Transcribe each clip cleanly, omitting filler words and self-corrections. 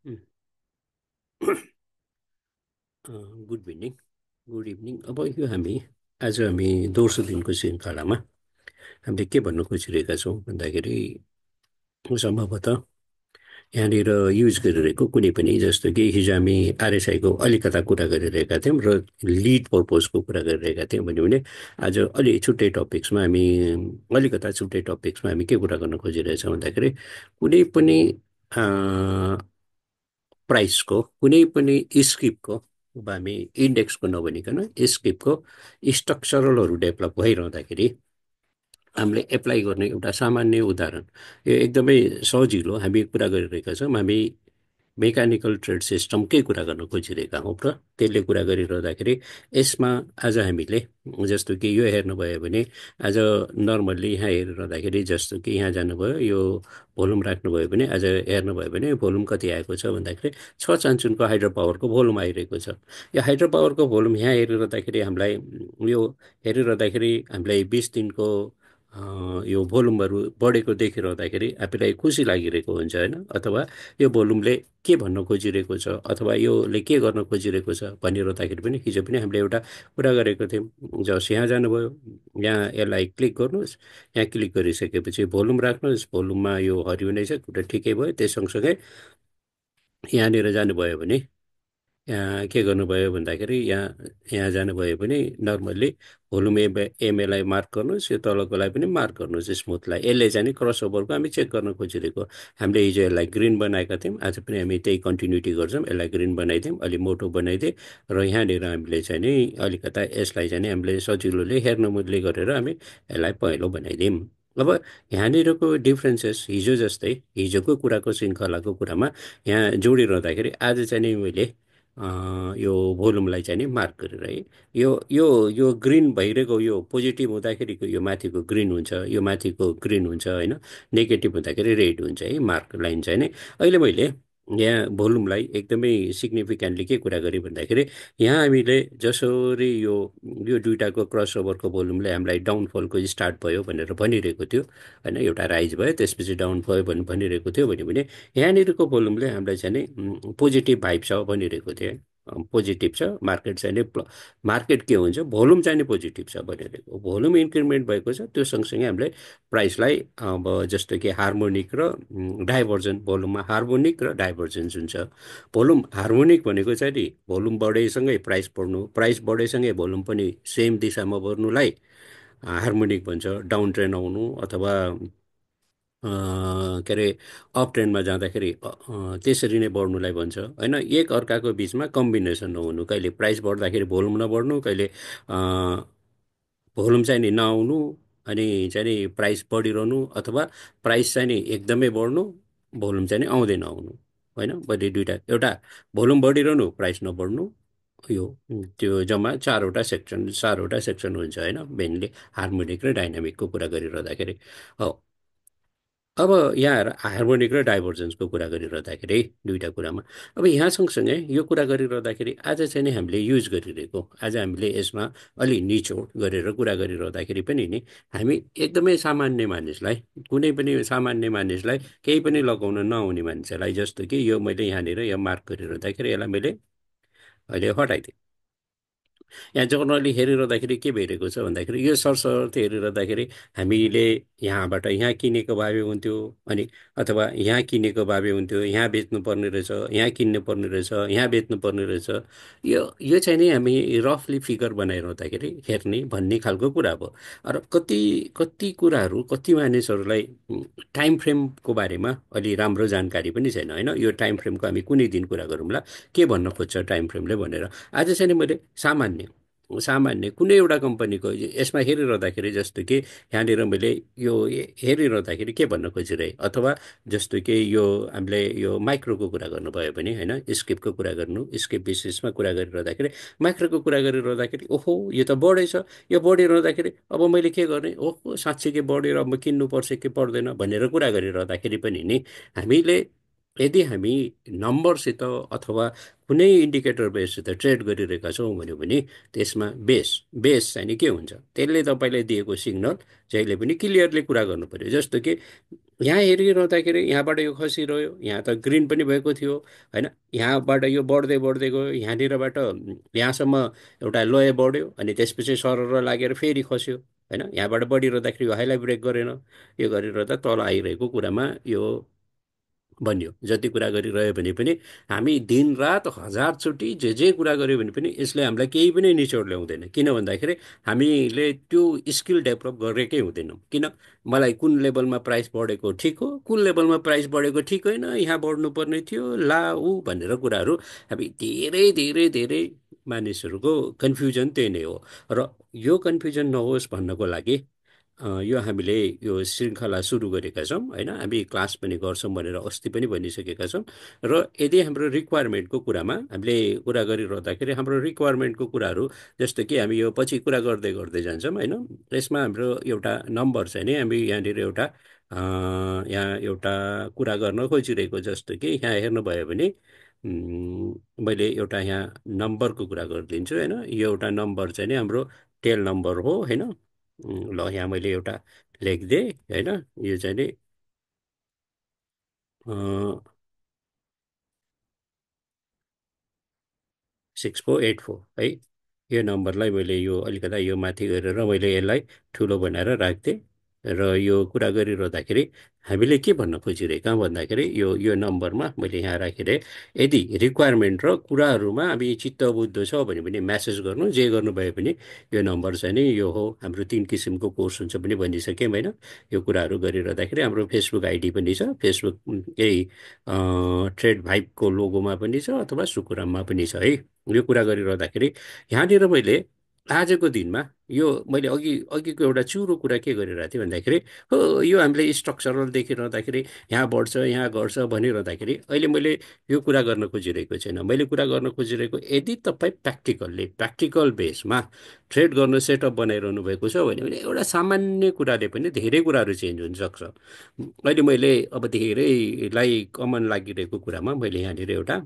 उम्, good evening good evening. अब यो आज हामी दोस्रो दिनको श्रृङ्खलामा हामीले के भन्नु खोजिरहेका छौँ भन्दाखेरि सम्भवतः यहाँनिर युज गरिरहेको कुनै पनि जस्तो कि हिजो हामी आरएसआईको अलिकता कुरा गरिरहेका थियौँ र लिड पर्पोजको कुरा गरिरहेका थियौँ भने आज अलि छुट्टै टपिक्समा अलिकता छुट्टै टपिक्समा हामी के कुरा गर्न खोजिरहेछौँ भन्दाखेरि कुनै पनि प्राइसको कुनै पनि स्क्रिप्टको अब हामी इन्डेक्सको नभनिकन स्क्रिप्टको स्ट्रक्चरलहरू डेभलप भइरहँदाखेरि हामीले एप्लाई गर्ने एउटा सामान्य उदाहरण यो एकदमै सजिलो हामी कुरा गरिरहेका छौँ। हामी मेकानिकल ट्रेड सिस्टमकै कुरा गर्न खोजिरहेका हौँ र त्यसले कुरा गरिरहँदाखेरि यसमा आज हामीले जस्तो कि यो हेर्नुभयो भने आज नर्मल्ली यहाँ हेरिरहँदाखेरि जस्तो कि यहाँ जानुभयो यो भोल्युम राख्नुभयो भने आज हेर्नुभयो भने भोल्युम कति आएको छ भन्दाखेरि 6 चान्चुनको हाइड्रो पावरको भोल्युम आइरहेको छ। यो हाइड्रो पावरको भोल्युम यहाँ हेरिरहँदाखेरि यो हेरिरहँदाखेरि हामीलाई 20 दिनको यो भोल्युमहरू बढेको देखिरहँदाखेरि हामीलाई खुसी लागिरहेको हुन्छ होइन, अथवा यो भोल्युमले के भन्न खोजिरहेको छ अथवा योले के गर्न खोजिरहेको छ भनिरहँदाखेरि पनि हिजो पनि हामीले एउटा कुरा गरेको थियौँ। जस यहाँ जानुभयो, यहाँ यसलाई क्लिक गर्नुहोस्, यहाँ क्लिक गरिसकेपछि भोल्युम राख्नुहोस्, भोल्युममा यो हरियो नै छ, कुरा ठिकै भयो। त्यस सँगसँगै यहाँनिर जानुभयो भने यहाँ के गर्नुभयो भन्दाखेरि यहाँ यहाँ जानुभयो भने नर्मल्ली भोल्युम एमएलाई मार्क गर्नुहोस्, यो तलकोलाई पनि मार्क गर्नुहोस् स्मुथलाई। यसले चाहिँ नि क्रस ओभरको हामी चेक गर्न खोजिरहेको। हामीले हिजो यसलाई ग्रिन बनाएका थियौँ, आज पनि हामी त्यही कन्टिन्युटी गर्छौँ। यसलाई ग्रिन बनाइदिउँ, अलि मोटो बनाइदिए र यहाँनिर हामीले चाहिँ नि अलिकता यसलाई चाहिँ नि हामीले सजिलोले हेर्नुले गरेर हामी यसलाई पहेँलो बनाइदिउँ। अब यहाँनिरको डिफ्रेन्सेस हिजो जस्तै हिजोको कुराको श्रृङ्खलाको कुरामा यहाँ जोडिरहँदाखेरि आज चाहिँ नि मैले यो भोल्युमलाई चाहिँ नि मार्क गरेर है यो यो यो ग्रिन भइरहेको यो पोजिटिभ हुँदाखेरिको यो माथिको ग्रिन हुन्छ, यो माथिको ग्रिन हुन्छ होइन, नेगेटिभ हुँदाखेरि रेड हुन्छ है मार्क लाइन चाहिँ नि। अहिले मैले यहाँ भोल्युमलाई एकदमै सिग्निफिकेन्टली के कुरा गरेँ भन्दाखेरि यहाँ हामीले जसरी यो यो दुइटाको क्रस ओभरको भोल्युमले हामीलाई डाउनफलको स्टार्ट भयो भनेर भनिरहेको थियो होइन, एउटा राइज भयो त्यसपछि डाउन भयो भनिरहेको थियो भने यहाँनिरको भोल्युमले हामीलाई चाहिँ नि पोजिटिभ भाइब छ भनिरहेको थियो है। पोजिटिभ छ मार्केट चाहिँ नि मार्केट के हुन्छ भोल्युम चाहिँ नि पोजिटिभ छ भनिरहेको, भोल्युम इन्क्रिमेन्ट भएको छ। त्यो सँगसँगै हामीले प्राइसलाई अब जस्तो कि हार्मोनिक र डाइभर्जन, भोल्युममा हार्मोनिक र डाइभर्जेन्स हुन्छ। भोल्युम हार्मोनिक भनेको चाहिँ नि भोल्युम बढेसँगै प्राइस बढ्नु, प्राइस बढेसँगै भोल्युम पनि सेम दिशामा बढ्नुलाई हार्मोनिक भन्छ। डाउन ट्रेन आउनु अथवा के अरे अप ट्रेन्डमा जाँदाखेरि त्यसरी नै बढ्नुलाई भन्छ होइन। एक अर्काको बिचमा कम्बिनेसन नहुनु, कहिले प्राइस बढ्दाखेरि भोल्युम नबढ्नु, कहिले भोल्युम चाहिँ नि नआउनु अनि चाहिँ नि प्राइस बढिरहनु, अथवा प्राइस चाहिँ नि एकदमै बढ्नु, भोल्युम चाहिँ नि आउँदै नआउनु होइन। बढी दुइटा, एउटा भोल्युम बढिरहनु प्राइस नबढ्नु, यो त्यो जम्मा चारवटा सेक्सन हुन्छ होइन, मेनली हार्मोनिक र डाइनामिकको कुरा गरिरहँदाखेरि हो। अब यहाँ हार्मोनिक र डाइभर्जेन्सको कुरा गरिरहँदाखेरि दुईवटा कुरामा अब यहाँ सँगसँगै यो कुरा गरिरहँदाखेरि आज चाहिँ नि हामीले युज गरिरहेको, आज हामीले यसमा अलि निचोड गरेर कुरा गरिरहँदाखेरि पनि नि हामी एकदमै सामान्य मानिसलाई, कुनै पनि सामान्य मानिसलाई केही पनि लगाउन नआउने मान्छेलाई, जस्तो कि यो मैले यहाँनिर यो मार्क गरिरहँदाखेरि यसलाई मैले अहिले हटाइदिएँ। यहाँ जर्नली हेरिरहँदाखेरि के भइरहेको छ भन्दाखेरि यो सरसर्ती हेरिरहँदाखेरि हामीले यहाँबाट यहाँ किनेको भए हुन्थ्यो अनि अथवा यहाँ किनेको भए हुन्थ्यो, यहाँ बेच्नुपर्ने रहेछ, यहाँ किन्नु पर्ने रहेछ, यहाँ बेच्नुपर्ने रहेछ। यो चाहिँ नि हामी रफली फिगर बनाइरहँदाखेरि हेर्ने भन्ने खालको कुरा हो। र कति कति कुराहरू कति मानिसहरूलाई टाइम फ्रेमको बारेमा अलि राम्रो जानकारी पनि छैन होइन। यो टाइम फ्रेमको हामी कुनै दिन कुरा गरौँला, के भन्न खोज्छ टाइम फ्रेमले भनेर। आज चाहिँ नि मैले सामान्य सामान्य कुनै एउटा कम्पनीको यसमा हेरिरहँदाखेरि जस्तो कि यहाँनिर मैले यो हेरिरहँदाखेरि के भन्न खोजिरहेँ, अथवा जस्तो कि यो हामीले यो माइक्रोको कुरा गर्नुभयो भने होइन, स्किपको कुरा गर्नु, स्किप बेसिसमा कुरा गरिरहँदाखेरि माइक्रोको कुरा गरिरहँदाखेरि ओहो यो त बढेछ, यो बढिरहँदाखेरि अब मैले के गर्ने, ओहो साँच्चै के बढेर अब किन्नुपर्छ कि पर्दैन भनेर कुरा गरिरहँदाखेरि पनि नि हामीले यदि हामी नम्बरसित अथवा कुनै इन्डिकेटर बेससित ट्रेड गरिरहेका छौँ भन्यो भने त्यसमा बेस चाहिँ नि के हुन्छ, त्यसले तपाईँलाई दिएको सिग्नल जहिले पनि क्लियरली कुरा गर्नु पर्यो। जस्तो कि यहाँ हेरिरहँदाखेरि यहाँबाट यो खसिरह्यो, यहाँ त ग्रिन पनि भएको थियो होइन, यहाँबाट यो बढ्दै बढ्दै गयो, यहाँनिरबाट यहाँसम्म एउटा लोय बढ्यो अनि त्यसपछि सरर लागेर फेरि खस्यो होइन, यहाँबाट बढिरहँदाखेरि यो हाइलाई ब्रेक गरेन, यो गरिरहँदा तल आइरहेको कुरामा यो बन्यो। जति कुरा गरिरह्यो भने पनि हामी दिनरात हजारचोटि जे कुरा गऱ्यो भने पनि यसले हामीलाई केही पनि निचोड ल्याउँदैन। किन भन्दाखेरि हामीले त्यो स्किल डेभलप गरेकै हुँदैनौँ। किन, मलाई कुन लेभलमा प्राइस बढेको ठिक हो, कुन लेभलमा प्राइस बढेको ठिक होइन, यहाँ बढ्नुपर्ने थियो ला ऊ भनेर कुराहरू हामी धेरै धेरै धेरै मानिसहरूको कन्फ्युजन त्यही नै हो। र यो कन्फ्युजन नहोस् भन्नको लागि यो हामीले यो श्रृङ्खला सुरु गरेका छौँ होइन, हामी क्लास पनि गर्छौँ भनेर अस्ति पनि भनिसकेका छौँ। र यदि हाम्रो रिक्वायरमेन्टको कुरामा हामीले कुरा गरिरहँदाखेरि हाम्रो रिक्वायरमेन्टको कुराहरू जस्तो कि हामी यो पछि कुरा गर्दै गर्दै जान्छौँ होइन, यसमा हाम्रो एउटा नम्बर चाहिँ नि हामी यहाँनिर एउटा यहाँ एउटा कुरा गर्न खोजिरहेको, जस्तो कि यहाँ हेर्नुभयो भने मैले एउटा यहाँ नम्बरको कुरा गरिदिन्छु होइन। यो एउटा नम्बर चाहिँ नि हाम्रो टेल नम्बर हो होइन। ल यहाँ मैले एउटा लेखिदिएँ होइन, यो चाहिँ नि 6484 है। यो नम्बरलाई मैले यो अलिकता यो माथि गरेर मैले यसलाई ठुलो बनाएर राख्थेँ। र यो कुरा गरिरहँदाखेरि हामीले के भन्न खोजिरहेका भन्दाखेरि यो यो नम्बरमा मैले यहाँ राखिदिएँ। यदि रिक्वायरमेन्ट र कुराहरूमा हामी चित्त बुझ्दो छ भने पनि म्यासेज गर्नु, जे गर्नुभयो भने यो नम्बर चाहिँ नि यो हो। हाम्रो 3 किसिमको कोर्स हुन्छ पनि भनिसक्यौँ होइन। यो कुराहरू गरिरहँदाखेरि हाम्रो फेसबुक आइडी पनि छ, फेसबुक यही ट्रेड भाइबको लोगोमा पनि छ अथवा सुकुराममा पनि छ है। यो कुरा गरिरहँदाखेरि यहाँनिर मैले आजको दिनमा यो मैले अघि अघिको एउटा चुरो कुरा के गरिरहेको थिएँ भन्दाखेरि हो यो हामीले स्ट्रक्चरल देखिरहँदाखेरि यहाँ बढ्छ यहाँ गर्छ भनिरहँदाखेरि अहिले मैले यो कुरा गर्न खोजिरहेको छैन। मैले कुरा गर्न खोजिरहेको यदि तपाईँ प्र्याक्टिकल बेसमा ट्रेड गर्न सेटअप बनाइरहनु भएको छ भने एउटा सामान्य कुराले पनि धेरै कुराहरू चेन्ज हुनसक्छ। अहिले मैले अब धेरैलाई कमन लागिरहेको कुरामा मैले यहाँनिर एउटा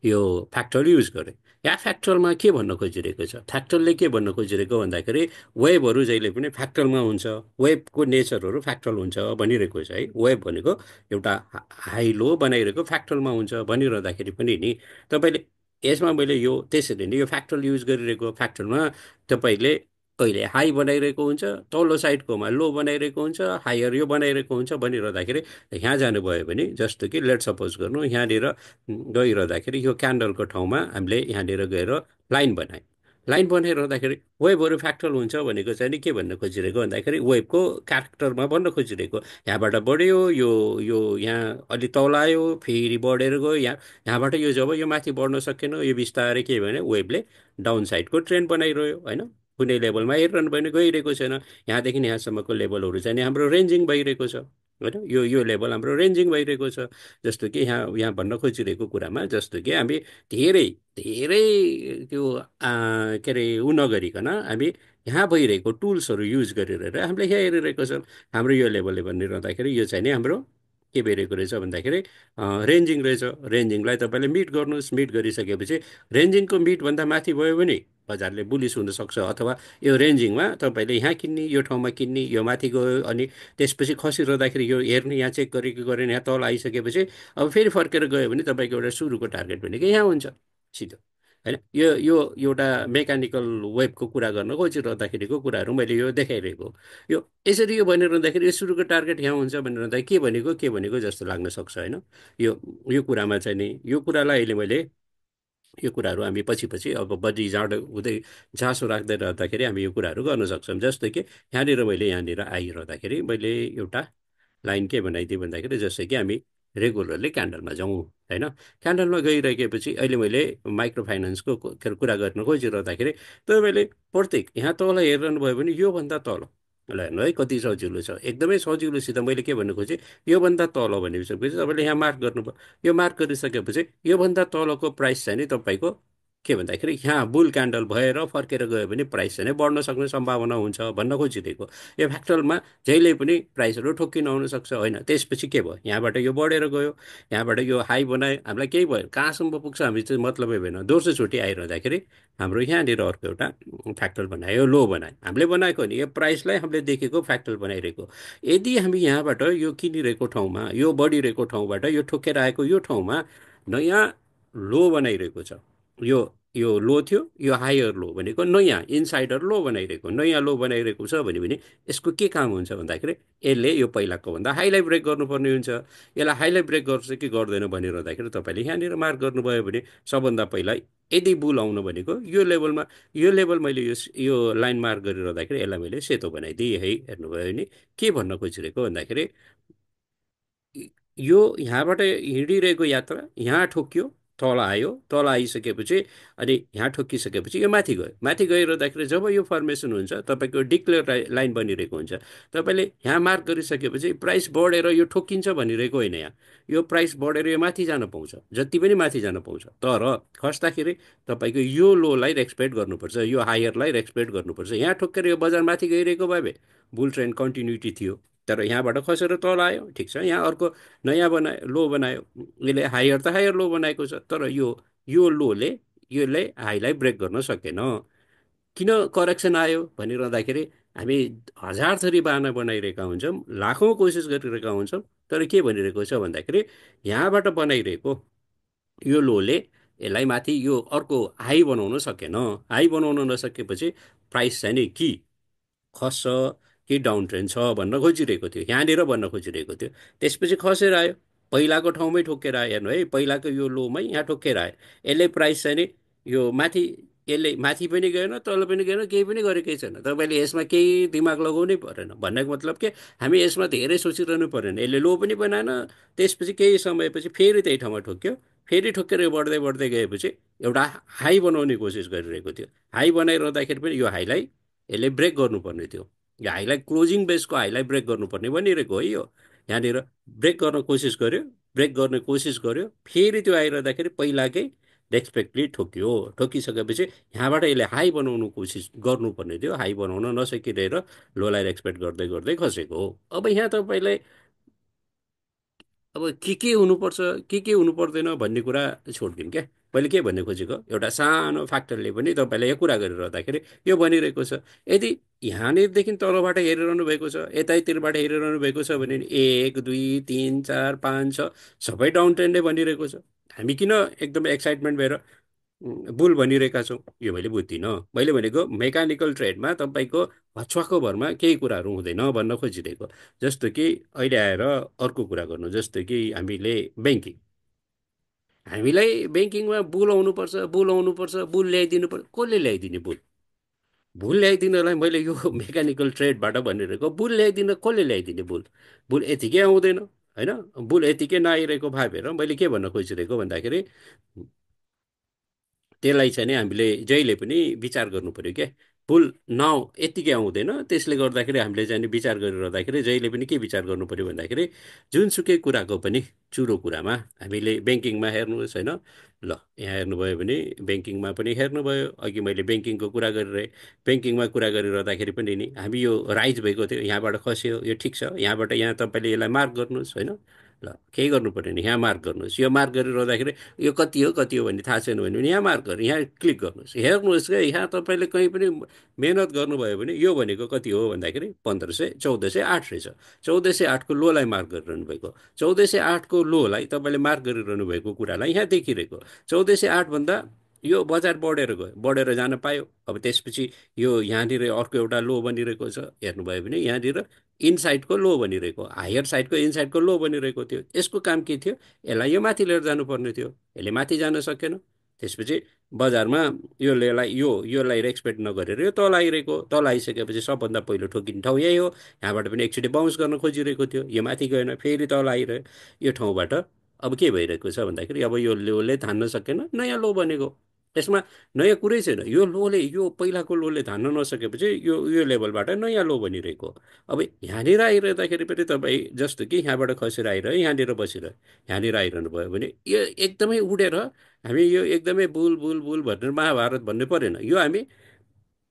यो फ्याक्टल युज गरेँ। यहाँ फ्याक्टलमा के भन्न खोजिरहेको छ, फ्याक्टलले के भन्न खोजिरहेको भन्दाखेरि वेबहरू जहिले पनि फ्याक्टलमा हुन्छ, वेबको नेचरहरू फ्याक्टल हुन्छ भनिरहेको छ है। वेब भनेको एउटा हाई लो बनाइरहेको फ्याक्टलमा हुन्छ भनिरहँदाखेरि पनि नि तपाईँले यसमा मैले यो त्यसरी नै यो फ्याक्टल युज गरिरहेको फ्याक्टलमा तपाईँले कहिले हाई बनाइरहेको हुन्छ, तल्लो साइडकोमा लो बनाइरहेको हुन्छ, हायर यो बनाइरहेको हुन्छ भनिरहँदाखेरि यहाँ जानुभयो भने जस्तो कि लेट सपोज गर्नु यहाँनिर गइरहँदाखेरि यो क्यान्डलको ठाउँमा हामीले यहाँनिर गएर लाइन बनायौँ। लाइन बनाइरहँदाखेरि वेबहरू फ्याक्टल हुन्छ भनेको चाहिँ नि के भन्न खोजिरहेको भन्दाखेरि वेबको क्यारेक्टरमा भन्न खोजिरहेको यहाँबाट बढ्यो यो यो यहाँ अलि तल आयो फेरि बढेर गयो, यहाँबाट यो जब यो माथि बढ्न सकेन यो बिस्तारै के भने वेबले डाउन साइडको ट्रेन्ड बनाइरह्यो होइन। कुनै लेभलमा हेरिरहनु भने गइरहेको छैन, यहाँदेखि यहाँसम्मको लेभलहरू चाहिँ नि हाम्रो रेन्जिङ भइरहेको छ होइन। यो लेभल हाम्रो रेन्जिङ भइरहेको छ। जस्तो कि यहाँ यहाँ भन्न खोजिरहेको कुरामा जस्तो कि हामी धेरै धेरै त्यो के अरे उ नगरिकन हामी यहाँ भइरहेको टुल्सहरू युज गरिरहेर हामीले यहाँ हेरिरहेको छौँ। हाम्रो यो लेभलले भनिरहँदाखेरि यो चाहिँ नि हाम्रो के भइरहेको रहेछ भन्दाखेरि रेन्जिङ रहेछ। रेन्जिङलाई तपाईँले मिट गर्नुहोस्, मिट गरिसकेपछि रेन्जिङको मिटभन्दा माथि भयो भने बजारले बुलिस हुनसक्छ अथवा यो रेन्जिङमा तपाईँले यहाँ किन्ने यो ठाउँमा किन्ने यो माथि गयो अनि त्यसपछि खसिरहँदाखेरि यो हेर्ने यहाँ चेक गरेको गरेर यहाँ तल आइसकेपछि अब फेरि फर्केर गयो भने तपाईँको एउटा सुरुको टार्गेट भनेको यहाँ हुन्छ सिधो होइन। यो एउटा मेकानिकल वेबको कुरा गर्न खोजिरहँदाखेरिको कुराहरू मैले यो देखाइरहेको। यो यसरी यो भनिरहँदाखेरि यो सुरुको टार्गेट यहाँ हुन्छ भनिरहँदा के भनेको जस्तो लाग्न सक्छ होइन। यो कुरामा चाहिँ नि यो कुरालाई अहिले मैले यो कुराहरू हामी पछि अब बढी जाँड हुँदै झाँसो राख्दै रहँदाखेरि हामी यो कुराहरू गर्न सक्छौँ। जस्तो कि यहाँनिर मैले यहाँनिर आइरहँदाखेरि मैले एउटा लाइन के बनाइदिएँ भन्दाखेरि जस्तै कि हामी रेगुलरली क्यान्डलमा जाउँ होइन। क्यान्डलमा गइरहेपछि अहिले मैले माइक्रो फाइनेन्सको कुरा गर्न खोजिरहँदाखेरि तपाईँले प्रत्येक यहाँ तल हेरिरहनु भयो भने योभन्दा तल ल हेर्नु है कति सजिलो छ, एकदमै सजिलोसित मैले के भन्नु खोजेँ योभन्दा तल भनिसकेपछि तपाईँले यहाँ मार्क गर्नुभयो। यो मार्क गरिसकेपछि योभन्दा तलको प्राइस चाहिँ नि तपाईँको के भन्दाखेरि यहाँ बुल क्यान्डल भएर फर्केर गयो भने प्राइस चाहिँ बढ्न सक्ने सम्भावना हुन्छ भन्न खोजिदिएको। यो फ्याक्टरमा जहिले पनि प्राइसहरू ठोक्किन आउन सक्छ होइन। त्यसपछि के भयो, यहाँबाट यो बढेर गयो, यहाँबाट यो हाई बनायो, हामीलाई केही भयो कहाँसम्म पुग्छ हामी चाहिँ मतलबै भएन। दोस्रोचोटि आइरहँदाखेरि हाम्रो यहाँनिर अर्को एउटा फ्याक्टर बनायो, लो बनायो। हामीले बनाएको नि यो प्राइसलाई हामीले देखेको फ्याक्टर बनाइरहेको। यदि हामी यहाँबाट यो किनिरहेको ठाउँमा, यो बढिरहेको ठाउँबाट यो ठोकेर आएको यो ठाउँमा नयाँ लो बनाइरहेको छ, यो यो लो थियो, यो हायर लो भनेको नयाँ इनसाइडर लो बनाइरहेको, नयाँ लो बनाइरहेको छ भने यसको के काम हुन्छ भन्दाखेरि यसले यो पहिलाको भन्दा हाईलाई ब्रेक गर्नुपर्ने हुन्छ। यसलाई हाईलाई ब्रेक गर्छ कि गर्दैन भनिरहँदाखेरि तपाईँले यहाँनिर मार्क गर्नुभयो भने सबभन्दा पहिला यदि बुल आउनु भनेको यो लेभलमा, यो लेभल मैले यो लाइन मार्क गरिरहँदाखेरि यसलाई मैले सेतो बनाइदिएँ है। हेर्नुभयो भने के भन्न खोजिरहेको भन्दाखेरि यो यहाँबाट हिँडिरहेको यात्रा यहाँ ठोक्यो, तल आयो, तल आइसकेपछि अनि यहाँ ठोकिसकेपछि यो माथि गयो, माथि गइरहँदाखेरि जब यो फर्मेसन हुन्छ तपाईँको डिक्लेयर लाइन बनिरहेको हुन्छ। तपाईँले यहाँ मार्क गरिसकेपछि प्राइस बढेर यो ठोकिन्छ भनिरहेको होइन। यहाँ यो प्राइस बढेर यो माथि जान पाउँछ, जति पनि माथि जान पाउँछ, तर खस्दाखेरि तपाईँको यो लोलाई रेस्पेक्ट गर्नुपर्छ, यो हायरलाई रेस्पेक्ट गर्नुपर्छ। यहाँ ठोकेर यो बजार माथि गइरहेको भए बुल ट्रेन्ड कन्टिन्युटी थियो, तर यहाँबाट खसेर तल आयो, ठिक छ, यहाँ अर्को नयाँ बनायो, लो बनायो, यसले हायर त हायर लो बनाएको छ, तर यो लोले यसले हाईलाई ब्रेक गर्न सकेन। किन करेक्सन आयो भनिरहँदाखेरि हामी हजार थरी बाहना बनाइरहेका हुन्छौँ, लाखौँ कोसिस गरिरहेका हुन्छौँ, तर के भनिरहेको छ भन्दाखेरि यहाँबाट बनाइरहेको यो लोले यसलाई माथि यो अर्को हाई बनाउन सकेन। हाई बनाउन नसकेपछि प्राइस चाहिँ नि कि खस्छ कि डाउन ट्रेन्ड छ भन्न खोजिरहेको थियो, यहाँनिर भन्न खोजिरहेको थियो। त्यसपछि खसेर आयो, पहिलाको ठाउँमै ठोकेर आयो। हेर्नु है, पहिलाको यो लोमै यहाँ ठोकेर आयो। यसले प्राइस चाहिँ नि यो माथि, यसले माथि पनि गएन तल पनि गएन, केही पनि गरेकै छैन। तपाईँले यसमा केही दिमाग लगाउनै परेन। भन्नको मतलब के, हामी यसमा धेरै सोचिरहनु परेन। यसले लो पनि बनाएन, त्यसपछि केही समयपछि फेरि त्यही ठाउँमा ठोक्यो, फेरि ठोकेर यो बढ्दै बढ्दै गएपछि एउटा हाई बनाउने कोसिस गरिरहेको थियो। हाई बनाइरहँदाखेरि पनि यो हाईलाई यसले ब्रेक गर्नुपर्ने थियो। यो हाईलाई क्लोजिङ बेसको हाईलाई ब्रेक गर्नुपर्ने भनिरहेको है। यो यहाँनिर ब्रेक गर्न कोसिस गर्यो, ब्रेक गर्ने कोसिस गर्यो, फेरि त्यो आइरहँदाखेरि पहिलाकै रेस्पेक्टली ठोक्यो। ठोकिसकेपछि यहाँबाट यसले हाई बनाउनु कोसिस गर्नुपर्ने थियो, हाई बनाउन नसकिरहेर लोलाई रेस्पेक्ट गर्दै गर्दै खसेको हो। अब यहाँ तपाईँलाई अब के हुनुपर्छ, के हुनु पर्दैन भन्ने कुरा छोडिदिउँ क्या। मैले के भन्ने खोजेको, एउटा सानो फ्याक्टरले पनि तपाईँलाई यो कुरा गरिरहँदाखेरि यो भनिरहेको छ। यदि यहाँनिरदेखि तलबाट हेरिरहनु भएको छ, यतैतिरबाट हेरिरहनु भएको छ भने 1 2 3 4 5 6 सबै डाउन ट्रेन्डै भनिरहेको छ। हामी किन एकदम एक्साइटमेन्ट भएर बुल भनिरहेका छौँ यो मैले बुझ्दिनँ। मैले भनेको मेकानिकल ट्रेडमा तपाईँको हच्वाको भरमा केही कुराहरू हुँदैन भन्न खोजिदिएको। जस्तो कि अहिले आएर अर्को कुरा गर्नु, जस्तो कि हामीले ब्याङ्किङ, हामीलाई ब्याङ्किङमा बुल आउनुपर्छ, बुल आउनुपर्छ, बुल ल्याइदिनु पर्छ। कसले ल्याइदिने बुल? बुल ल्याइदिनलाई मैले यो मेकानिकल ट्रेडबाट भनिरहेको, बुल ल्याइदिन कसले ल्याइदिने बुल? बुल यतिकै आउँदैन होइन। बुल यतिकै नआइरहेको भए भएर मैले के भन्न खोजिरहेको भन्दाखेरि त्यसलाई चाहिँ नि हामीले जहिले पनि विचार गर्नु पर्यो क्या। भुल यत्तिकै आउँदैन, त्यसले गर्दाखेरि हामीले चाहिँ नि विचार गरिरहँदाखेरि जहिले पनि के विचार गर्नु पर्यो भन्दाखेरि जुनसुकै कुराको पनि चुरो कुरामा हामीले ब्याङ्किङमा हेर्नुहोस् होइन। ल यहाँ हेर्नुभयो भने ब्याङ्किङमा पनि हेर्नुभयो, अघि मैले ब्याङ्किङको कुरा गरिरहेँ, ब्याङ्किङमा कुरा गरिरहँदाखेरि पनि नि हामी यो राइज भएको थियो, यहाँबाट खस्यो, यो ठिक छ, यहाँबाट यहाँ तपाईँले यसलाई मार्क गर्नुहोस् होइन। ल केही गर्नु पऱ्यो नि, यहाँ मार्क गर्नुहोस्। यो मार्क गरिरहँदाखेरि यो कति हो भन्ने थाहा छैन भने पनि यहाँ मार्क गर्नु, यहाँ क्लिक गर्नुहोस्, हेर्नुहोस् क्या। यहाँ तपाईँले कहीँ पनि मेहनत गर्नुभयो भने यो भनेको कति हो भन्दाखेरि 1500 1408 रहेछ। 1408को लोलाई मार्क गरिरहनु भएको, 1408को लोलाई तपाईँले मार्क गरिरहनु भएको कुरालाई यहाँ देखिरहेको। 1408 भन्दा यो बजार बढेर गयो, बढेर जान पायो। अब त्यसपछि यो यहाँनिर अर्को एउटा लो बनिरहेको छ, हेर्नुभयो भने यहाँनिर इनसाइडको लो बनिरहेको, हायर साइडको इनसाइडको लो बनिरहेको थियो। यसको काम के थियो, यसलाई यो माथि लिएर जानुपर्ने थियो, यसले माथि जान सकेन। त्यसपछि बजारमा योलाई रेस्पेक्ट नगरेर यो तल आइरहेको, तल आइसकेपछि सबभन्दा पहिलो ठोकिने ठाउँ यही हो। यहाँबाट पनि एकचोटि बाउन्स गर्न खोजिरहेको थियो, यो माथि गएन, फेरि तल आइरह्यो। यो ठाउँबाट अब के भइरहेको छ भन्दाखेरि अब यो लोले थान्न सकेन, नयाँ लो बनेको। यसमा नयाँ कुरै छैन। यो लोले यो पहिलाको लोले धान्न नसकेपछि यो लेभलबाट नयाँ लो बनिरहेको। अब यहाँनिर आइरहँदाखेरि पनि तपाईँ जस्तो कि यहाँबाट खसेर आइरह्यो, यहाँनिर बसिरह्यो, यहाँनिर आइरहनु भयो भने यो एकदमै उडेर हामी यो एकदमै बुल बुल बुल भनेर महाभारत भन्नु परेन। यो हामी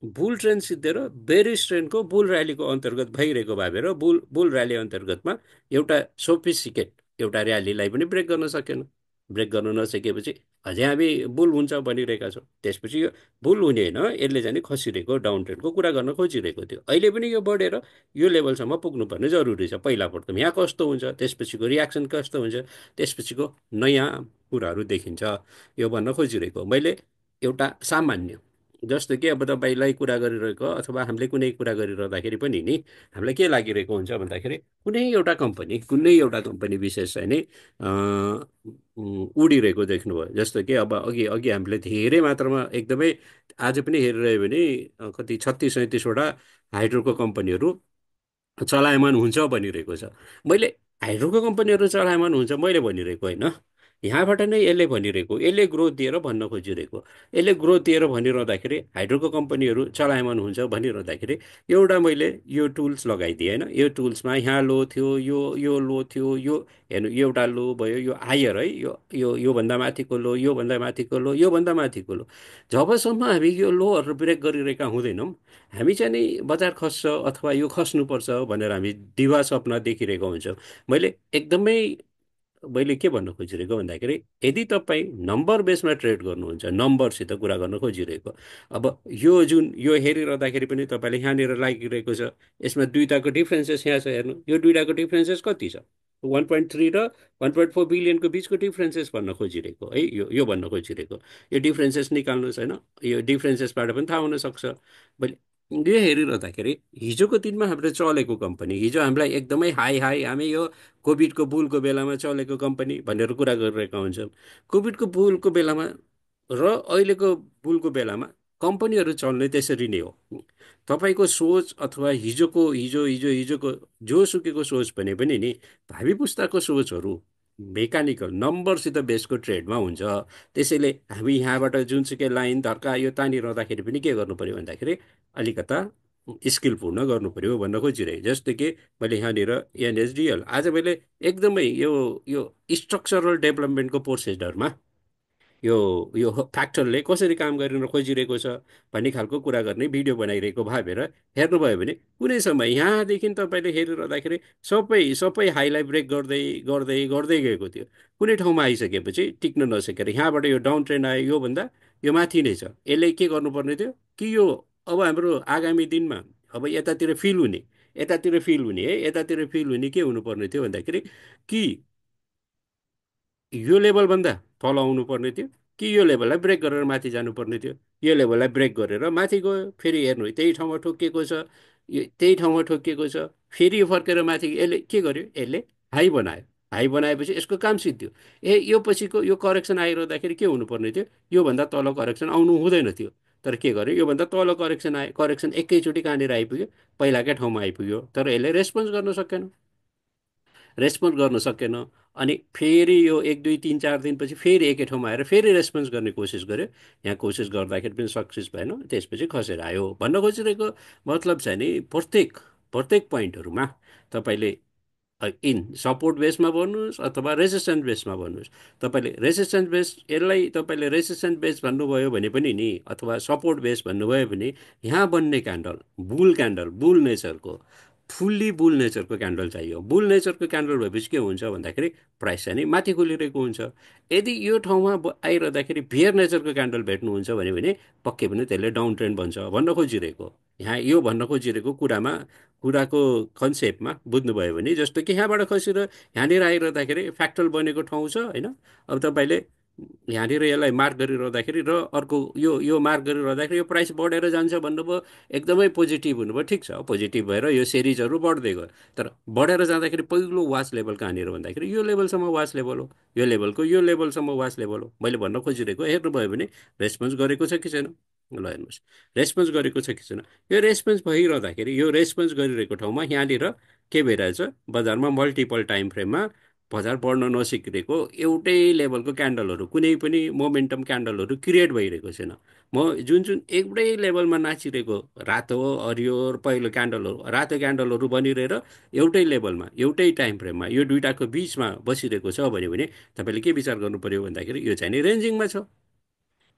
बुल ट्रेन सिद्धेर बेरिस ट्रेनको बुल र्यालीको अन्तर्गत भइरहेको भएर बुल बुल र्याली अन्तर्गतमा एउटा सोफिस्टिकेट एउटा र्यालीलाई पनि ब्रेक गर्न सकेन। ब्रेक गर्न नसकेपछि अझै हामी बुल हुन्छ भनिरहेका छौँ। त्यसपछि यो बुल हुने होइन, यसले चाहिँ नि खसिरहेको डाउन ट्रेन्डको कुरा गर्न खोजिरहेको थियो। अहिले पनि यो बढेर यो लेभलसम्म पुग्नुपर्ने जरुरी छ। पहिला प्रथम यहाँ कस्तो हुन्छ, त्यसपछिको रियाक्सन कस्तो हुन्छ, त्यसपछिको नयाँ कुराहरू देखिन्छ, यो भन्न खोजिरहेको मैले। एउटा सामान्य जस्तो कि अब तपाईँलाई कुरा गरिरहेको अथवा हामीले कुनै कुरा गरिरहँदाखेरि पनि नि हामीलाई के लागिरहेको हुन्छ भन्दाखेरि कुनै एउटा कम्पनी विशेष चाहिँ नि उडिरहेको देख्नुभयो। जस्तो कि अब अघि अघि हामीले धेरै मात्रामा एकदमै आज पनि हेरिरह्यो भने कति 36-37वटा हाइड्रोको कम्पनीहरू चलायमान हुन्छ भनिरहेको छ। मैले हाइड्रोको कम्पनीहरू चलायमान हुन्छ मैले भनिरहेको होइन, यहाँबाट नै यसले भनिरहेको, यसले ग्रोथ दिएर भन्न खोजिरहेको। यसले ग्रोथ दिएर भनिरहँदाखेरि हाइड्रोको कम्पनीहरू चलायमान हुन्छ भनिरहँदाखेरि एउटा मैले यो टुल्स लगाइदिएँ होइन। यो टुल्समा यहाँ लो थियो, यो लो थियो, यो हेर्नु यो एउटा लो भयो, यो हायर है, योभन्दा माथिको लो, योभन्दा माथिको लो, योभन्दा माथिको लो। जबसम्म हामी यो लोहरू ब्रेक गरिरहेका हुँदैनौँ, हामी चाहिँ नि बजार खस्छ अथवा यो खस्नुपर्छ भनेर हामी दिवा सपना देखिरहेको हुन्छौँ। मैले एकदमै मैले के भन्न खोजिरहेको भन्दाखेरि यदि तपाईँ नम्बर बेसमा ट्रेड गर्नुहुन्छ, नम्बरसित कुरा गर्न खोजिरहेको, अब यो जुन यो हेरिरहँदाखेरि पनि तपाईँले यहाँनिर लागिरहेको छ, यसमा दुईटाको डिफ्रेन्सेस यहाँ छ हेर्नु। यो दुईटाको डिफ्रेन्सेस कति छ? 1.3 र 1.4 बिलियनको बिचको डिफ्रेन्सेस भन्न खोजिरहेको है। यो भन्न खोजिरहेको यो डिफ्रेन्सेस निकाल्नुहोस् होइन। यो डिफ्रेन्सेसबाट पनि थाहा हुनसक्छ। मैले यो हेरिरहँदाखेरि हिजोको दिनमा हाम्रो चलेको कम्पनी, हिजो हामीलाई एकदमै हाई हाई हामी यो कोभिडको बुलको बेलामा चलेको कम्पनी भनेर कुरा गरिरहेका हुन्छौँ। कोभिडको बुलको बेलामा र अहिलेको बुलको बेलामा कम्पनीहरू चल्ने त्यसरी नै हो। तपाईँको सोच अथवा हिजोको जोसुकैको सोच भने पनि नि भावी पुस्ताको सोचहरू मेकानिकल नम्बरसित बेसको ट्रेडमा हुन्छ। त्यसैले हामी यहाँबाट जुनसुकै लाइन धर्का यो तानिरहँदाखेरि पनि के गर्नु पर्यो भन्दाखेरि अलिकता स्किलपूर्ण गर्नु पर्यो भन्न खोजिरहेँ। जस्तो कि मैले यहाँनिर एनएसडिएल आज मैले एकदमै यो स्ट्रक्चरल डेभलपमेन्टको प्रोसेसरमा यो यो फ्याक्टरले कसरी काम गरेर खोजिरहेको छ भन्ने खालको कुरा गर्ने भिडियो बनाइरहेको भएर हेर्नुभयो भने कुनै समय यहाँदेखि तपाईँले हेरिरहँदाखेरि सबै सबै हाइलाई ब्रेक गर्दै गर्दै गर्दै गएको थियो। कुनै ठाउँमा आइसकेपछि टिक्न नसकेर यहाँबाट यो डाउन ट्रेन्ड आयो, योभन्दा यो माथि नै छ। यसले के गर्नुपर्ने थियो कि यो अब हाम्रो आगामी दिनमा अब यतातिर फिल हुने है, यतातिर फिल हुने के हुनुपर्ने थियो भन्दाखेरि कि यो लेभलभन्दा तल आउनु पर्ने थियो कि यो लेभललाई ब्रेक गरेर माथि जानुपर्ने थियो। यो लेभललाई ब्रेक गरेर माथि गयो, फेरि हेर्नु त्यही ठाउँमा ठोकिएको छ, यो त्यही ठाउँमा ठोकिएको छ, फेरि यो फर्केर माथि यसले के गर्यो, यसले हाई बनायो। हाई बनाएपछि यसको काम सिद्धियो। यो पछिको यो करेक्सन आइरहँदाखेरि के हुनुपर्ने थियो, योभन्दा तल करेक्सन आउनु हुँदैन थियो। तर के गर्यो, योभन्दा तल करेक्सन आयो, करेक्सन एकैचोटि कहाँनिर आइपुग्यो, पहिलाकै ठाउँमा आइपुग्यो। तर यसले रेस्पोन्स गर्न सकेन, रेस्पोन्स गर्न सकेन। अनि फेरि यो 1 2 3 4 दिनपछि फेरि एकै ठाउँमा आएर फेरि रेस्पोन्स गर्ने कोसिस गर्यो। यहाँ कोसिस गर्दाखेरि पनि सक्सेस भएन, त्यसपछि खसेर आयो भन्न खोजिरहेको मतलब चाहिँ नि प्रत्येक प्रत्येक पोइन्टहरूमा तपाईँले इन सपोर्ट बेसमा भन्नुहोस् अथवा रेसिस्टेन्ट बेसमा भन्नुहोस्। तपाईँले रेसिस्टेन्ट बेस यसलाई तपाईँले रेसिस्टेन्ट बेस भन्नुभयो भने पनि नि अथवा सपोर्ट बेस भन्नुभयो भने यहाँ बन्ने क्यान्डल बुल नेचरको फुल्ली बुल नेचरको क्यान्डल चाहियो। बुल नेचरको क्यान्डल भएपछि के हुन्छ भन्दाखेरि प्राइस चाहिँ नि माथि खोलिरहेको हुन्छ। यदि यो ठाउँमा आइरहँदाखेरि बियर नेचरको क्यान्डल भेट्नुहुन्छ भने पक्कै पनि त्यसले डाउन ट्रेन्ड भन्छ भन्न खोजिरहेको। यहाँ यो भन्न खोजिरहेको कुराको कन्सेप्टमा बुझ्नुभयो भने जस्तो कि यहाँबाट खसेर यहाँनिर आइरहँदाखेरि फ्याक्टल बनेको ठाउँ छ होइन। अब तपाईँले यहाँनिर यसलाई मार्क गरिरहँदाखेरि र अर्को यो मार्क गरिरहँदाखेरि यो प्राइस बढेर जान्छ भन्नुभयो, एकदमै पोजिटिभ हुनुभयो। ठिक छ, पोजिटिभ भएर यो सिरिजहरू बढ्दै गयो। तर बढेर जाँदाखेरि पहिलो वाच लेभल कहाँनिर भन्दाखेरि यो लेभलसम्म वाच लेभल हो, यो लेभलसम्म वाच लेभल हो। मैले भन्न खोजिरहेको हेर्नुभयो भने रेस्पोन्स गरेको छ कि छैन, ल हेर्नुहोस् रेस्पोन्स गरेको छ कि छैन। यो रेस्पोन्स भइरहँदाखेरि यो रेस्पोन्स गरिरहेको ठाउँमा यहाँनिर के भइरहेछ, बजारमा मल्टिपल टाइम फ्रेममा बजार पढ्न नसिकेको एउटै लेभलको क्यान्डलहरू कुनै पनि मोमेन्टम क्यान्डलहरू क्रिएट भइरहेको छैन। म जुन जुन एउटै लेभलमा नाचिरहेको रातो हरियो पहिलो क्यान्डलहरू रातो क्यान्डलहरू बनिरहेर एउटै लेभलमा एउटै टाइम फ्रेममा यो दुइटाको बिचमा बसिरहेको छ भने तपाईँले के विचार गर्नु पर्यो भन्दाखेरि यो चाहिँ नि रेन्जिङमा छ।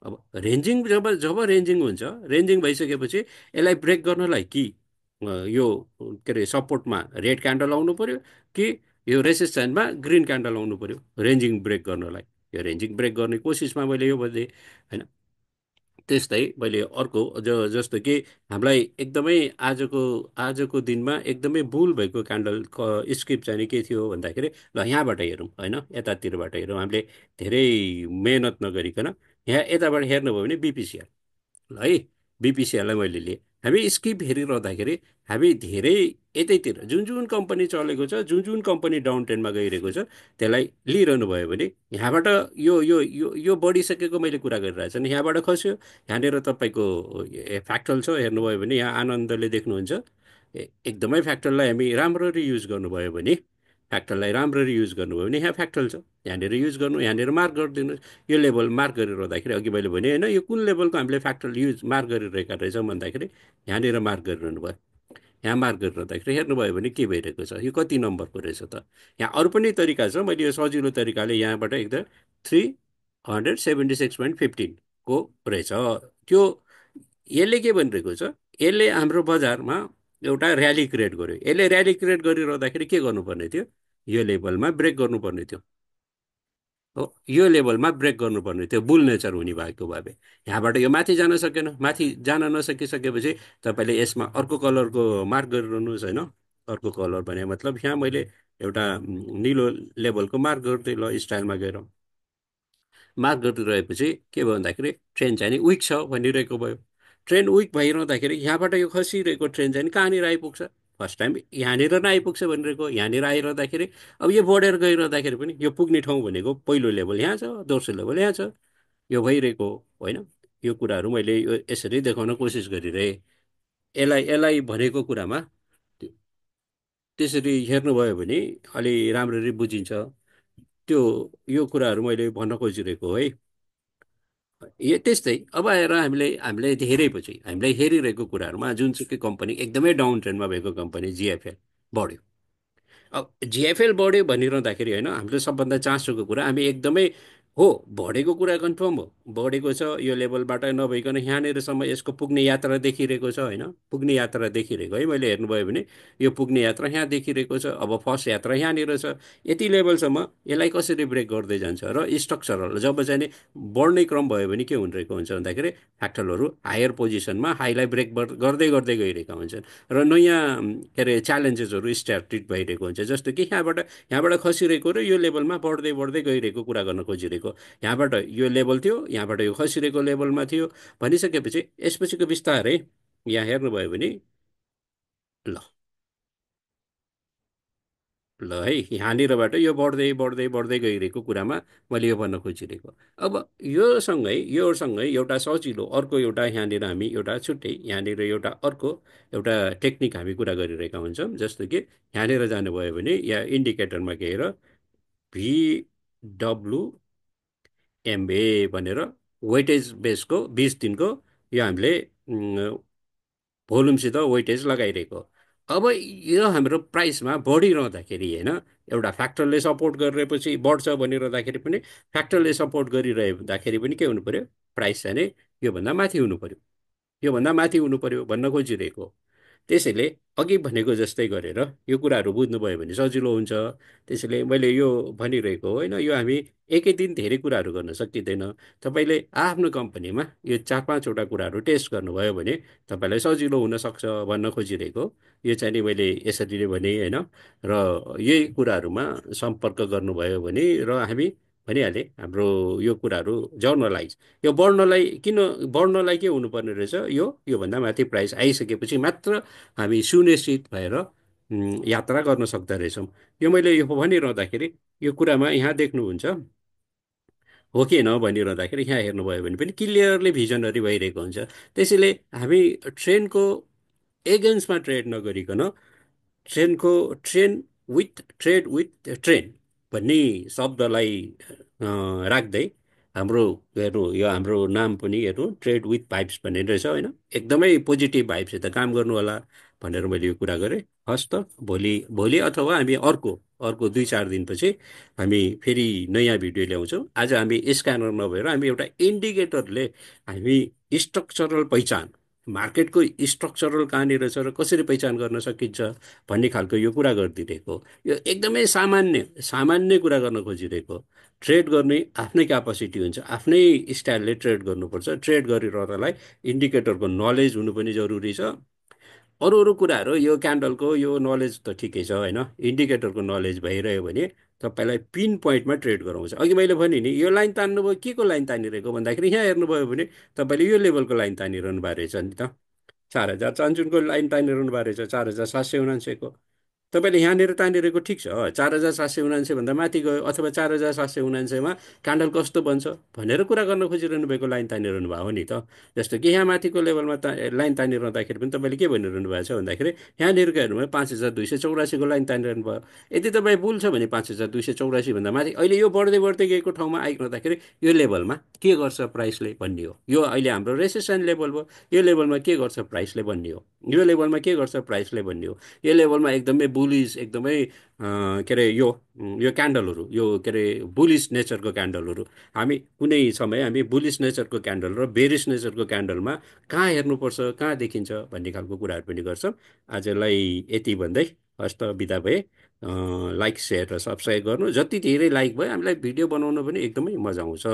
अब रेन्जिङ जब जब रेन्जिङ हुन्छ, रेन्जिङ भइसकेपछि यसलाई ब्रेक गर्नलाई कि यो के अरे सपोर्टमा रेड क्यान्डल आउनु पर्यो कि यो रेसिस्टेन्समा ग्रिन क्यान्डल आउनु पर्यो रेन्जिङ ब्रेक गर्नलाई। यो रेन्जिङ ब्रेक गर्ने कोसिसमा मैले यो भने होइन। त्यस्तै मैले अर्को जस्तो कि हामीलाई एकदमै आजको आजको दिनमा एकदमै बुल भएको क्यान्डल स्क्रिप्ट चाहिँ के थियो भन्दाखेरि ल यहाँबाट हेरौँ होइन, यतातिरबाट हेरौँ हामीले धेरै मेहनत नगरिकन यहाँ यताबाट हेर्नुभयो भने बिपिसिआर ल है, बिपिसिआरलाई मैले लिएँ। हामी स्किप हेरिरहँदाखेरि हामी धेरै यतैतिर जुन जुन कम्पनी चलेको छ जुन जुन कम्पनी डाउन ट्रेन्डमा गइरहेको छ त्यसलाई लिइरहनु भयो भने यहाँबाट यो बढिसकेको मैले कुरा गरिरहेको छु नि, यहाँबाट खस्यो। यहाँनिर तपाईँको फ्याक्टल छ हेर्नुभयो भने यहाँ आनन्दले देख्नुहुन्छ एकदमै फ्याक्टललाई हामी राम्ररी युज गर्नुभयो भने फ्याक्टरलाई राम्ररी युज गर्नुभयो भने यहाँ फ्याक्टल छ, यहाँनिर युज गर्नु, यहाँनिर मार्क गरिदिनु। यो लेभल मार्क गरिरहँदाखेरि अघि मैले भने होइन, यो कुन लेभलको हामीले फ्याक्टल युज मार्क गरिरहेका रहेछौँ भन्दाखेरि यहाँनिर मार्क गरिरहनु भयो। यहाँ मार्क गरिरहँदाखेरि हेर्नुभयो भने के भइरहेको छ, यो कति नम्बरको रहेछ त। यहाँ अरू पनि तरिका छ, मैले यो सजिलो तरिकाले यहाँबाट एकदम 376.15 को रहेछ त्यो। यसले के भनिरहेको छ, यसले हाम्रो बजारमा एउटा र्याली क्रिएट गर्यो। यसले र्याली क्रिएट गरिरहँदाखेरि के गर्नुपर्ने थियो, यो लेभलमा ब्रेक गर्नुपर्ने थियो हो, यो लेभलमा ब्रेक गर्नुपर्ने थियो बुल नेचर हुने भएको भए। यहाँबाट यो माथि जान सकेन, माथि जान नसकिसकेपछि तपाईँले यसमा अर्को कलरको मार्क गरिरहनुहोस् होइन। अर्को कलर भने मतलब यहाँ मैले एउटा निलो लेभलको मार्क गरिदिएँ ल स्टाइलमा गएर मार्क गरिरहेपछि के भयो भन्दाखेरि ट्रेन चाहिँ नि विक छ भनिरहेको भयो। ट्रेन विक भइरहँदाखेरि यहाँबाट यो खसिरहेको ट्रेन चाहिँ कहाँनिर आइपुग्छ, फर्स्ट टाइम यहाँनिर नै आइपुग्छ भनिरहेको। यहाँनिर आइरहँदाखेरि अब यो बढेर गइरहँदाखेरि पनि यो पुग्ने ठाउँ भनेको पहिलो लेभल यहाँ छ, दोस्रो लेभल यहाँ छ, यो भइरहेको होइन। यो कुराहरू मैले यो यसरी देखाउन कोसिस गरिरहेँ। यसलाई भनेको कुरामा त्यसरी हेर्नुभयो भने अलि राम्ररी बुझिन्छ। त्यो यो कुराहरू मैले भन्न खोजिरहेको है। यो त्यस्तै अब आएर हामीले हामीले हेरेपछि हामीलाई हेरिरहेको कुराहरूमा जुनसुकै कम्पनी एकदमै डाउन ट्रेन्डमा भएको कम्पनी जिएफएल बढ्यो। अब जिएफएल बढ्यो भनिरहँदाखेरि होइन, हाम्रो सबभन्दा चासोको कुरा हामी एकदमै हो बढेको कुरा कन्फर्म हो, बढेको छ यो लेभलबाट नभइकन यहाँनिरसम्म यसको पुग्ने यात्रा देखिरहेको छ होइन। पुग्ने यात्रा देखिरहेको है, मैले हेर्नुभयो भने यो पुग्ने यात्रा यहाँ देखिरहेको छ। अब फर्स्ट यात्रा यहाँनिर छ, यति लेभलसम्म यसलाई कसरी ब्रेक गर्दै जान्छ र स्ट्रक्चरल जब चाहिँ नि बढ्ने क्रम भयो भने के हुनिरहेको हुन्छ भन्दाखेरि फ्याक्टरहरू हायर पोजिसनमा हाईलाई ब्रेक गर्दै गर्दै गइरहेका हुन्छन् र नयाँ के अरे च्यालेन्जेसहरू स्ट्याब्लिस भइरहेको हुन्छ। जस्तो कि यहाँबाट खसिरहेको र यो लेभलमा बढ्दै बढ्दै गइरहेको कुरा गर्न खोजिरहेको। यहाँबाट यो लेभल थियो, यहाँबाट यो खसिरहेको लेभलमा थियो भनिसकेपछि यसपछिको बिस्तारै यहाँ हेर्नुभयो भने ल ल है यहाँनिरबाट यो बढ्दै बढ्दै बढ्दै गइरहेको कुरामा मैले यो भन्न खोजिरहेको। अब योसँगै एउटा सजिलो अर्को एउटा यहाँनिर हामी एउटा छुट्टै यहाँनिर एउटा अर्को एउटा टेक्निक हामी कुरा गरिरहेका हुन्छौँ। जस्तो कि यहाँनिर जानुभयो भने या इन्डिकेटरमा गएर VWMA भनेर वेटेज बेसको 20 दिनको यो हामीले भोल्युमसित वेटेज लगाइरहेको। अब यो हाम्रो प्राइसमा बढिरहँदाखेरि होइन, एउटा फ्याक्टरले सपोर्ट गरिरहेपछि बढ्छ भनिरहँदाखेरि पनि फ्याक्टरले सपोर्ट गरिरहँदाखेरि पनि के हुनु पर्यो, प्राइस चाहिँ नै योभन्दा माथि हुनु पर्यो, योभन्दा माथि हुनु पर्यो भन्न खोजिरहेको। त्यसैले अघि भनेको जस्तै गरेर यो कुराहरू बुझ्नुभयो भने सजिलो हुन्छ। त्यसैले मैले यो भनिरहेको होइन, यो हामी एकै दिन धेरै कुराहरू गर्न सकिँदैन। तपाईँले आफ्नो कम्पनीमा यो 4-5वटा कुराहरू टेस्ट गर्नुभयो भने तपाईँलाई सजिलो हुनसक्छ भन्न खोजिरहेको। यो चाहिँ नि मैले यसरी नै भने होइन, र यही कुराहरूमा सम्पर्क गर्नुभयो भने र हामी भनिहालेँ हाम्रो यो कुराहरू जर्नलाइज यो बढ्नलाई के हुनुपर्ने रहेछ, योभन्दा माथि प्राइस आइसकेपछि मात्र हामी सुनिश्चित भएर यात्रा गर्न सक्दो रहेछौँ। यो मैले यो भनिरहँदाखेरि यो कुरामा यहाँ देख्नुहुन्छ हो कि न भनिरहँदाखेरि यहाँ हेर्नुभयो भने पनि क्लियरली भिजनरी भइरहेको हुन्छ। त्यसैले हामी ट्रेनको एगेन्स्टमा ट्रेड नगरिकन ट्रेड विथ ट्रेन भन्ने शब्दलाई राख्दै हाम्रो हेर्नु यो हाम्रो नाम पनि हेर्नु ट्रेड विथ भाइब्स भन्ने रहेछ होइन, एकदमै पोजिटिभ भाइब्स त काम गर्नु होला भनेर मैले यो कुरा गरेँ। हस् त, भोलि भोलि अथवा हामी अर्को अर्को 2-4 दिनपछि हामी फेरि नयाँ भिडियो ल्याउँछौँ। आज हामी स्क्यानर नभएर हामी एउटा इन्डिकेटरले हामी स्ट्रक्चरल पहिचान, मार्केटको स्ट्रक्चरल कहाँनिर छ र कसरी पहिचान गर्न सकिन्छ भन्ने खालको यो कुरा गरिदिरहेको। यो एकदमै सामान्य सामान्य कुरा गर्न खोजिरहेको। ट्रेड गर्ने आफ्नै क्यापासिटी हुन्छ, आफ्नै स्टाइलले ट्रेड गर्नुपर्छ। ट्रेड गरिरहनलाई इन्डिकेटरको नलेज हुनु पनि जरुरी छ। अरू अरू कुराहरू यो क्यान्डलको यो नलेज त ठिकै छ होइन, इन्डिकेटरको नलेज भइरह्यो भने तपाईँलाई पिन पोइन्टमा ट्रेड गराउँछ। अघि मैले भने नि यो लाइन तान्नुभयो, के को लाइन तानिरहेको भन्दाखेरि यहाँ हेर्नुभयो भने तपाईँले यो लेभलको लाइन तानिरहनु भएको रहेछ नि त। 4,000 चान्चुनको लाइन तानिरहनु भएको रहेछ, 4,779को। तपाईँले यहाँनिर तानिरहेको ठिक छ, 4,779 भन्दा माथि गयो अथवा 4,779मा क्यान्डल कस्तो बन्छ भनेर कुरा गर्न खोजिरहनु भएको लाइन तानिरहनु भएको हो नि त। जस्तो कि यहाँ माथिको लेभलमा लाइन तानिरहँदाखेरि पनि तपाईँले के भनिरहनु भएको छ भन्दाखेरि यहाँनिरको हेर्नुभयो 5,284को लाइन तानिरहनु भयो। यदि तपाईँ बुल छ भने 5,284 भन्दा माथि अहिले यो बढ्दै बढ्दै गएको ठाउँमा आइरहँदाखेरि यो लेभलमा के गर्छ प्राइसले भन्ने हो। यो अहिले हाम्रो रेसिस्टेन्स लेभल भयो, यो लेभलमा के गर्छ प्राइसले भन्ने हो, यो लेभलमा के गर्छ प्राइसले भन्ने हो। यो लेभलमा एकदमै बुलिस, एकदमै के अरे यो क्यान्डलहरू, यो के अरे बुलिस नेचरको क्यान्डलहरू, हामी कुनै समय हामी बुलिस नेचरको क्यान्डल र बेरिस नेचरको क्यान्डलमा कहाँ हेर्नुपर्छ, कहाँ देखिन्छ भन्ने खालको कुराहरू पनि गर्छौँ। आजलाई यति भन्दै हस्त बिदा भए। लाइक, सेयर र सब्सक्राइब गर्नु। जति धेरै लाइक भयो हामीलाई भिडियो बनाउन पनि एकदमै मजा आउँछ।